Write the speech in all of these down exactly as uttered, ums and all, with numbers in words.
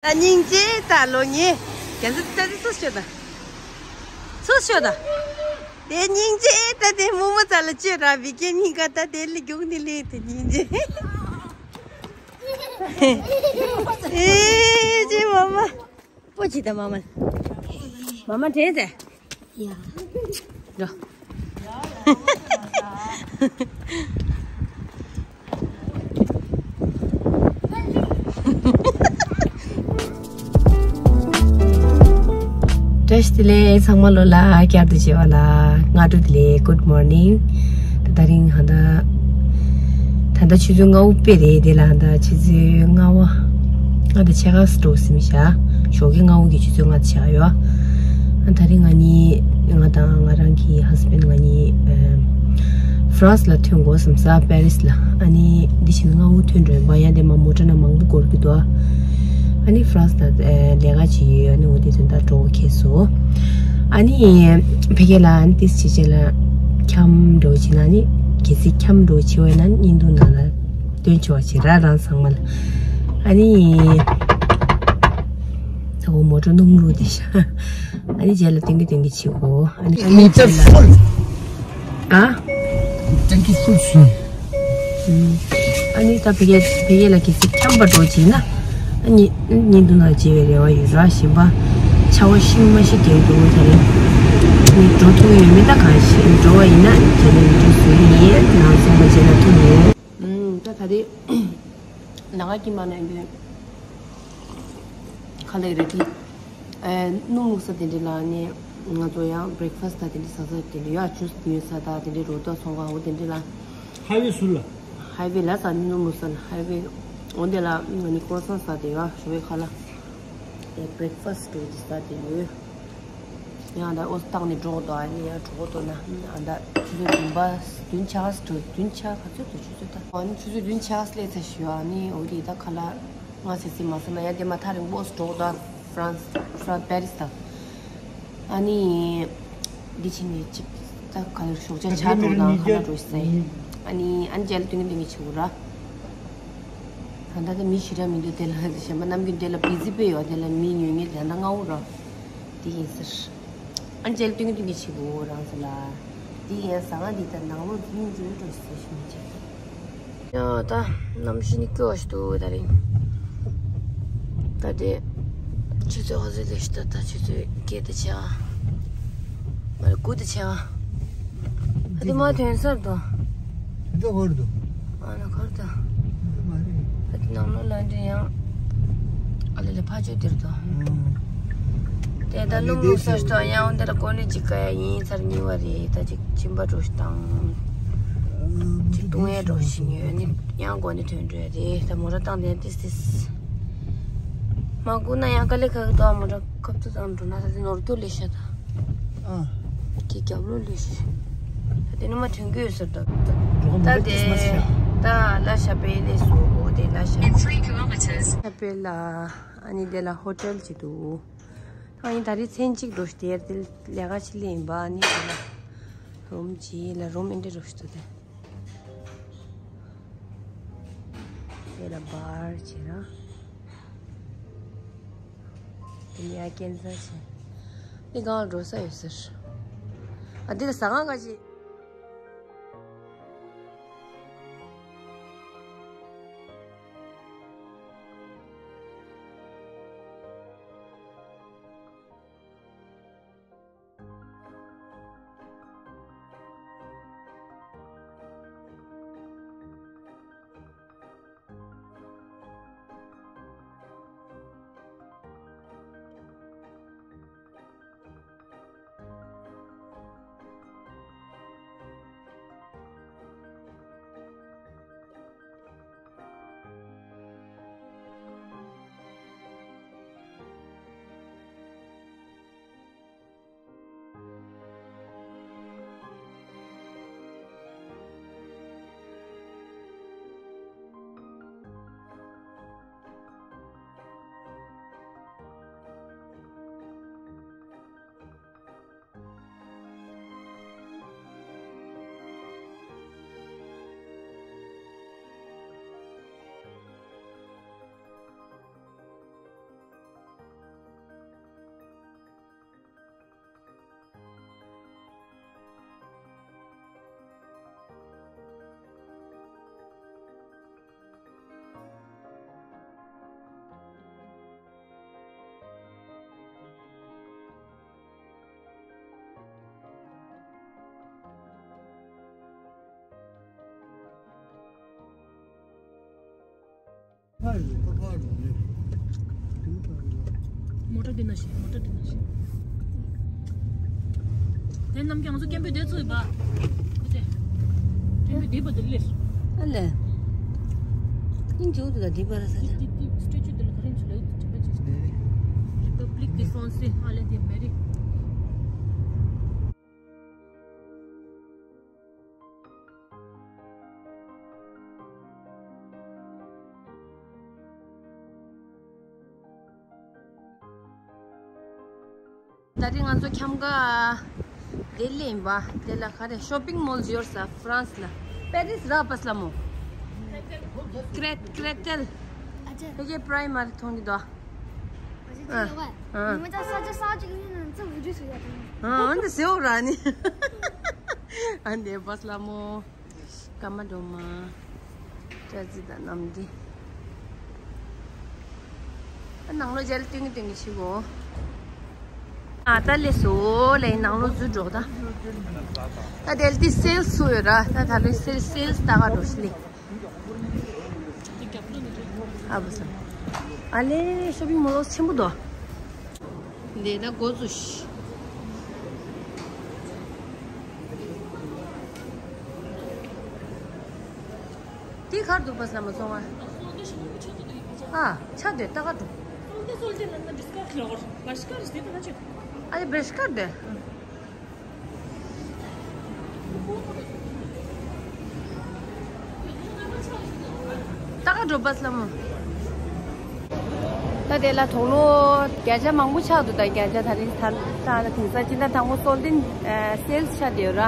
ད་སྙིང་རྗེ་ད་ལོ་ངེ་རྒྱ་མཚོ་ད་དེ་སུ་ཤོད་ད། སུ་ཤོད་ད། དེ་སྙིང་རྗེ་ད་དེ་མོ་མོ་ཙ་ལ་ཅོས་ར་བི་ཀེ་ནི་ག་ད་དེ་ལི་རྒྱུག་ནི་ལི་དེ་སྙིང་རྗེ། ཨེ་ཅེ་མ་མ། པོ་ཅི་ད་མ་མ། མ་མ་དྲན་ཟེ། ཡ། འགྲོ། བཀྲ་ཤིས་བདེ་ལེགས། ཚང་མ་ལོ་ལ་བསྐྱར་དུ་མཇལ་བ་ལ་སྔ་དྲོ་བདེ་ལེགས། Good morning། ད་ད་རིང་ཧ་ད། ད་ད་ཆུ་ཚོད་ལྔ་བོ་དཔེ་རེད་དེ་ལ་ད་ཆུ་ཚོད་ལྔ་བ། ང་ད་ཆེ་ཁ་སི་འགྲོ་ཟིན་ཤག་ཞོགས་ཀའི་ལྔ་བོ་གི་ཆུ་ཚོད་ལྔ་ཆགས་ཡོད། ཨ་ད་རིང་ང་གཉིས་ང་དང་ང་རང་གི་ཧ་སི་བྷེན་ང་གཉིས་ཨ་ཧྥ་རན་སི་ལ་ཐོན་དགོས་བསམ་ས། པེ་རི་སི་ལ། ཨ་ནི་འདི་བཞིན་ལྔ་བོ་ཐོན་འགྲོ་ཡིན་པ་ཡང་དེ་མ་མོ་ཊ་ན་མང་པོ་འགོར་གི་འདུག་ཨ་ནི་ཧྥ་རན་སི་ལ་ཨ་ལས་ཀ་བྱེད་ཡོད། ཨ་ནི་འོ་དེ་དོན་དག་འགྲོ་ཁེལ་སོང་། ཨ་ནི་ཕ་གི་ལ་ཨ་ནི་ཏིས་བྱེད་བྱེད་ལ་འཁྱམ་འགྲོ་བྱེད་ན་ནི་གལ་སྲིད་འཁྱམ་འགྲོ་བྱེད་བས་ན་བརྙན་ཐུང་ནང་ལ་སྟོན་ཆོག་བྱེད་ར་རང་ཚང་མ་ལ། ཨ་ནི་ད་འོ་མོ་ཊ་སྣུམ་རུ་དེ་ཤ། ཨ་ནི་རྗེས་ལ་ཏིང་གི་ཏིང་གི་བྱེད་གོ། ཨ་ནི་ཨ་ནི་མི་ཊར་ཕུལ། ཨ། ཊེང་ཀི་ཕུལ་སོང་། ཨ་ནི་ད་ཕ་གི་ཕ་གི་ལ་གལ་སྲིད་འཁྱམ་པ་འགྲོ་བྱེད་ན། ཨ་ནི་བརྙན་ཐུང་ནང་མཇལ་བའི་རེ་བ་ཡོད་ར། གཞན་པ་ཆར་པ་ཤི་མ་ཤི་རྒྱག་འདུག་ད་རེས་ནི་འགྲོ་ཐུབ་ཡོད་མེད་ད་གང་ཤེས། འགྲོ་བ་ཡིན་ན་རྗེས་ལ་བི་ཌིའོ་བཟོ་གི་ཡིན། ནང་ཚང་མ་མཇལ་ན་ཐུབ་ཡོད། ཨུམ། ད་ད་རེས་ནང་གི་མ་ནས་འདི་ཁ་ལག་རེ་ཏི། ཨེ། སྣུམ་བླུགས་ས་དེ་འདྲ་ལ་ནི་ང་ཚོ་ཡང་བྷི་རེག་ཕ་སི་ད་དེ་འདྲ་ཟ་ས་དེ་འདྲ་ཡོད། ཇུས་ཉོས་ས་ད་དེ་འདྲ་རོ་ཏོ་ཚོང་ཁང་འོ་དེ་འདྲ་ལ། ཧའི་ཝེ་ཟུར་ལ། ཧའི་ཝེ་ལ་ཟ་ནི་སྣུམ་བླུགས་ས་ལ་ཧའི་ཝེ། འོ་དེ་ལ་ང་ནི་ཀོ་སོན་ཟ་དེ་ཡོད་ཞོ་བའི་ཁ་ལ། ཨེ། བྷི་རེག་ཕ་སི་འགྲོ་དེ་ཟ་དེ་ཡོད། ཡང་ད་ཨོ་སི་བཏང་ནས་འགྲོ་དོ། ཨ་ནི་ཡང་གྲོགས་དོ་ན་ཨ་ད་ཆུ་ཚོད་བདུན་པ་བདུན་ཆགས་འགྲོ་བདུན་ཆགས་ག་ཚོད་དུ་ཆུ་ཚོད་ད། ཨ་ནི་ཆུ་ཚོད་བདུན་ཆགས་སླེབས་ཚར་ཞུ། ཨ་ནི་འོ་དེ་ད་ཁ་ལག་ང་ཟེར་ཟེར་མ་ཟེར་ན་ཡང་དེ་མ་ཐག་རིང་པོ་འགྲོ་དོ། ཧྥ་རན་སི་ཧྥ་རན་སི་པེ་རི་སི་ད། ཨ་ནི་འདི་ཕྱིན་ནས་ཅིག་ད་ག་ལེར་ཞོགས་ཇ་ཆ་འགྲོ་དང་ཁ་ལག་འགྲོ་ཟེར། ཨ་ནི་ཨ་ནི་རྗེས་ལ་སྟོན་གི་སྟོན་གི་བྱེད་དགོས་ར། ད་ལྟ་ད་མི་ཞེ་དྲག་མི་འདུག་དེ་ལ་གཞན་པ་ནམ་རྒྱུན་དེ་ལ་བི་ཟི་དཔེ་ཡོད། དེ་ལ་མི་ཉོ་མཁན་དེ་ད་ལྟ་ལྔ་བོ་ར། དེ་ཡིན་ཟེར། ཨ་ནི་རྗེས་ལ་སྟོན་གི་སྟོན་གི་བྱེད་དགོས་རང་ཚོ་ལ། དེ་ཡིན་ཟ་ང་འདི་ད་ནང་ལོགས་སྙིང་རྗེ་འགྲོ་ཟེར་ཞུ་མི་བྱེད། ཡ་ད་གནམ་གཤིས་ནི་སྐྱོ་ཞིག་འདུག་ད་རིང་། ད་དེ་ཆུ་ཚོད་ཧ་ཟེ་ལེ་ཞིག་ད་ད་ཆུ་ཚོད་བརྒྱད་དང་ཕྱེད་ཀ། མ་རེད་དགུ་དང་ཕྱེད་ཀ། ཨ་དེ་མ་ཐོན་སར་དོ། དེ་ཧོར་དུ། ཨ་ན་ཁར་ད། མ་རེད། ཨ་དེ་ནང་ལོགས་ལ་འདྲེ་ཡང་། ཨ་ལེ་ལེ་ཕ་ཆོས་དེར་དོ། དེ་ད་སྣུམ་བླུགས་སར་དོ་ཡང་འོན་དེ་ལ་གོ་ནི་ཅིག་ག་ཡ་ཡིན་ཚར་གཉིས་པ་རེད། ད་ཅིག་སྦྱིན་པ་འགྲོ་ཞིག་དང་། ཅིག་བཏུང་ཡས་འགྲོ་ཞིག་ཡོད་ནི་ཡང་གོ་ནི་ཐོན་འགྲོ་ཡ་རེད། ད་མོ་ར་བཏང་དེ་ཏིས་ཏིས། མ་སྒུག་ན་ཡང་དཀའ་ལས་ཁག་གི་འདུག་ཨ་མོ་ར་ཁབ་ཏུ་བཏང་འགྲོ་ན་ད་དེ་ནོར་ཐུག་ལས་ཤ་ད། ཨ། ཀྱི་རྒྱབ་ལོགས་ལུས་ཤིག་ད་དེ་ནི་མ་ཐོན་གི་ཡོད་ཟེར་འདུག་ད་དེ་ད་ལ་ཤ་པེ་ལས་སུ་འོ་དེ་ལ་ཤ་པེ། ཤ་པེ་ལ་ཨ་ནི་དེ་ལ་ཧོ་ཊེལ་ཅིག་འདུག་ཨ་ནི་ད་རེས་མཚན་གཅིག་འགྲོ་ཤི་དེར་དེ་ལས་ཀ་ཆི་ལེ་ཡིན་པ་ཨ་ནི་དེ་ལ་རུམ་ཅི་ལ་རུམ་ཨིན་དྲི་འགྲོ་ཤི་འདུག་དེ། དེ་ལ་བར་ཅི་ར། དེ་ནས་ཡར་སྐྱེལ་ས་བྱས། འདི་སྒང་ལ་འགྲོ་ས་ཡོད་ཟེར། ཨ་འདི་ལ་ཟ་ཁང་ག་ཅི། མོ་ཊ་འདི་ན་ཤི། མོ་ཊ་འདི་ན་ཤི། དེ་རྣམས་ཀྱང་ང་ཚོ་སྐད་འབོད་དེ་ཚོ་ཡིན་པ། ཁོ་དེ། སྐད་འབོད་དེ་པ་དེ་ལས། ཨ་ལས། ཨིན་ཇུ་དུ་ད་དེ་པ་ར་ས་ཆ། དེ་དེ་སྟེ་ཅུ་དེ་ལ་ག་རེ་ཚོ་ལ་དྲན་པ་ཅིག་ཤི། རི་པབ་ལིག་དེ་སོང་སེ་ཨ་ལས་དེ་མེ་རི། ད་རིང་ང་ཚོ་འཁྱམ་ག་ལྡི་ལི་ཡིན་པ། དེ་ལ་ག་རེ་ཤོ་པིང་མོལ་ཡོད་ས་ཧྥ་རན་སི་ལ། པེ་རིས་ར་པ་སླ་མོ། ཀྲེ་ཀྲེ་ཏེལ། ཨ་ཅེ། ཕ་གིའི་པྲའི་མར་མཐོང་གི་འདུག་ཨ་ཅེ། ཨ། ཅེ་ཡོད་པ། ཨ། ཉི་མ་ཅག་ས་ཆ་ས་ཆ་གི་ཡིན་ན་ཚ་བུ་དུས་སུ་ཡོད་དང་། ཨ། འདི་ཟེའུ་ར་ནི། ཨ་འདི་པ་སླ་མོ། སྐར་མ་སྒྲོལ་མ། སྐྲ་རྩི་དང་གནམ་གྲུ། ཨ་ནང་ལོགས་མཇལ་སྟོན་གྱི་སྟོན་གྱི་ཆུ་བོ། ཨ་ད་ལས་སོ་ལས་ནང་ལོགས་འཛུལ་འགྲོ་ད། ད་དེ་ལ་དེ་སེལ་སུ་ཡོད་ར། ད་ད་ལས་སེལ་སེལ་ལྟ་ག་འགྲོ་ཤི་ལེ། ཨ་བུ་ས། ཨ་ལས་ཤོ་པིང་མོལ་ཆེན་པོ་འདུག་འདི་ད་འགོ་ཚུགས་ཤིག་འདི་གར་འདུག་པ་སླ་མོ་སོང་ང་། ཨ་ཆ་འདོད་ལྟ་ག་འགྲོ། ཨ་ལེ་བེ་ཤི་ཀར་འདོད། ད་ག་འགྲོ་པ་སླ་མོ། ད་དེ་ལ་དོག་ལོ་བརྒྱ་ཆ་མང་པོ་ཆགས་འདུག་ད་བརྒྱ་ཆ་ད་རིང་ད་ད་དེང་སང་སྤྱི་ཟླ་དང་པོ་སོལ་ཏིན་སེལ་ཆགས་བསྡད་ཡོད་ར།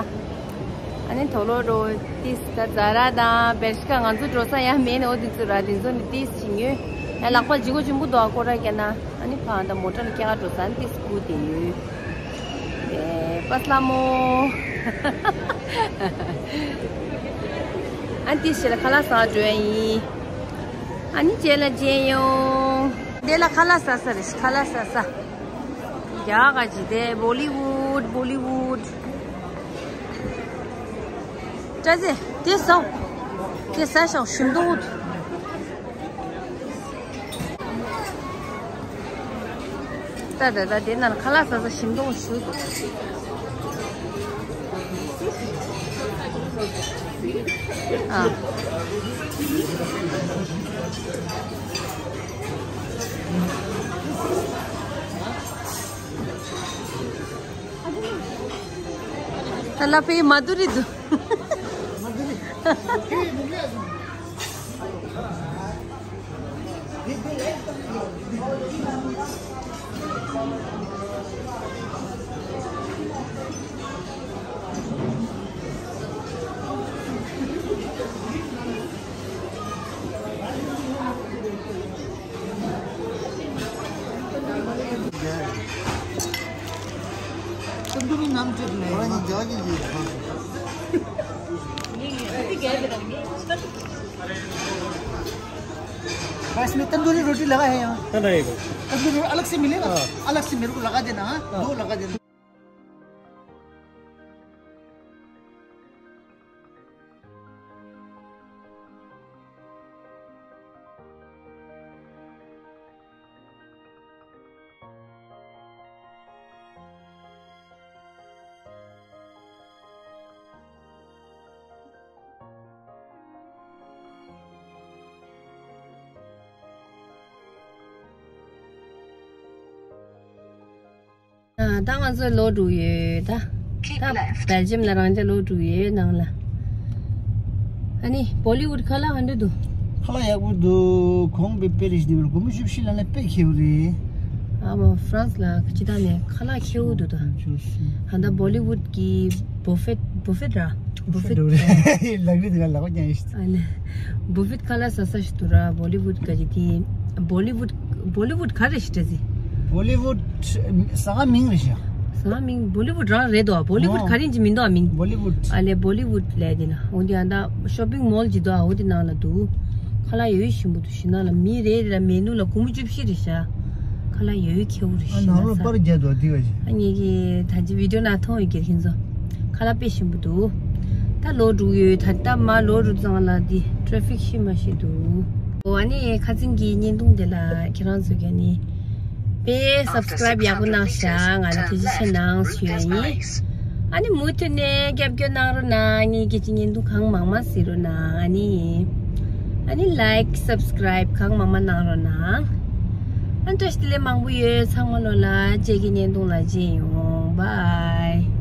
ཨ་ནི་དོག་ལོ་རོ་ཏིས་ད་ཛ་ར་དང་བེར་ཤི་ཀ་ང་ཚོ་འགྲོ་ས་ཡང་མེད་ནོ་འདི་ཚོ་ར། འདི་ཚོ་ནི་ཏིས་ཕྱིན་ཡོད། ཡང་ལག་པ་ལྗིད་ཁོག་ཆེན་པོ་འདུག་ཨ་སྐོར་ར་རྒྱག་ན། ཨ་ནི་ཕ་ད་མོ་ཊ་ལ་སྐྱེལ་ག་འགྲོ་ས་ནི་ཏིས་སྒུག་བསྡད་ཡོད། ཨེ་པ་སླ་མོ། ཨ་ནི་ཏིས་ཞེ་ལ་ཁ་ལག་ཟ་འགྲོ་ཡ་ཡིན། ཨ་ནི་རྗེས་ལ་མཇལ་ཡོང་། འདི་ལ་ཁ་ལག་ཟ་ས་རེད། ཁ་ལག་ཟ་ས། རྒྱ་གར་གྱི་དེ་བོ་ལི་ཝུད། བོ་ལི་ཝུད། ཅ་ཟེ་དེ་ཟ། དེ་ཟ་ཤོག་ཞིམ་མདོག་འུད། ད་ད་ད་དེ་ན་ཁ་ལག་ཟ་ས་ཞིམ་མདོག་ཞུ་འདུག་ཨ། ད་ལ་པའི་མ་དུ་རི་དུ། तंदूरी नाम से नहीं। हाँ, ये क्या चीज़ है? बस में तंदूरी रोटी लगा है यहाँ। हाँ, रहेगा। तंदूरी रोटी अलग से मिलेगा? हाँ। अलग से मेरे को लगा देना, हाँ? हाँ। दो लगा देना। ཨ། ད་ང་ཚོ་ལོག་འགྲོ་ཡོད་ད། ད་བེལ་ཇམ་ལ་རང་ཅག་ལོག་འགྲོ་ཡོད་ནང་ལ། ཨ་ནི་བོ་ལི་ཝུད་ཁ་ལག་ག་འདྲ་འདུག་ཁ་ལག་ཡག་པོ་འདུག་གོང་པའི་པེ་རིས་འདི་བར་སྒོར་མོ་བཅུ་བཞི་ལ་ནས་དཔེ་ཁེ་བོ་རེད། ཨ་མ་ཧྥ་རན་སི་ལ་ཁ་ཅི་ད་ནས་ཁ་ལག་ཁེ་བོ་འདུག་ད། ཨ་ད་བོ་ལི་ཝུད་ཀྱི་བོ་ཧྥེད། བོ་ཧྥེད་ར། བོ་ཧྥེད། ལག་རིས་དེ་ག་ལག་པ་རྐྱང་ཡིན་ཤི། ཨ་ལེ། བོ་ཧྥེད་ཁ་ལག་ཟ་ས་ཞིག་འདུག་ར། བོ་ལི་ཝུད་ག་ཅི་དེ། བོ་ལི་ཝུད། བོ་ལི་ཝུད་ག་རེ་ཞིག་འདྲ་ཟི། བོ་ལི་ཝུད་ཟ་ཁང་མིང་རེད་ཤག་ཟ་ཁང་མིང་བོ་ལི་ཝུད་རང་རེད་དོ། བོ་ལི་ཝུད་ཨོ། ག་རེ་ཡིན་གྱི་མིན་འདུག་ཨ་མིང་། བོ་ལི་ཝུད། ཨ་ལེ་བོ་ལི་ཝུད་ལས་དེ་ན་འོ་དེ་ཨ་ད་ཤོ་པིང་མོལ་གྱི་འདུག་ཨ། འོ་དེ་ནང་ལ་འདུག་ཁ་ལག་ཡོད་ཞིམ་པོ་འདུག་ཞིམ་ནང་ལ་མི་རེ་རེ་ལ་མེ་ནུ་ལ་སྒོར་མོ་བཅུ་བཞི་རེད་ཤག་ཁ་ལག་ཡོད་ཁེ་བོ་རེད་ཨ། ཞིམ་ནང་ན་ལོ་ས་པར་རྒྱག་འདུག་དེ་ག་ཞིག་ཨ་ངེད་ཀྱི་ད་ཅི་བི་ཌིའོ་ནང་མཐོང་ཡོད་ཀྱི་ཁྱེད་ཚོ། ཁ་ལག་དཔེ་ཞིམ་པོ་འདུག་ད་ལོག་འགྲོ་ཡོད། ད་ལྟ་མ་ལོག་འགྲོ་ཙང་ལ་འདི་ཊེ་ཕིག་ཤི་མ་ཤི་འདུག་ཨོ་ཨ་ནི་ཁ་སང་གི་བརྙན་ཐུང་དེ་ལ་ཁྱེད་རང་ཚོ་ག་ནི་དཔེ་སབ་སི་ཀ་རབ་ཡག་པོ་གནང་ཤག་ང་ལ་ཐུགས་རྗེ་ཆེ་གནང་ཞུ་ཡ་ཡིན། ཨ་ནི་མུ་མཐུད་ནས་རྒྱབ་སྐྱོར་གནང་རོགས་གནང་། ངའི་སྐད་ཆ་བརྙན་ཐུང་གང་མང་མང་གཟིགས་རོགས་གནང་། ཨ་ནི་ཨ་ནི་ལའིཀ་སབ་སི་ཀ་རབ་གང་མང་མང་གནང་རོགས་གནང་། ཨ་ནི་བཀྲ་ཤིས་བདེ་ལེགས་མང་པོ་ཡོད། ཚང་མ་ལོ་ལ་རྗེས་ཀྱི་བརྙན་ཐུང་ལ་མཇལ་ཡོང་། བཱའི།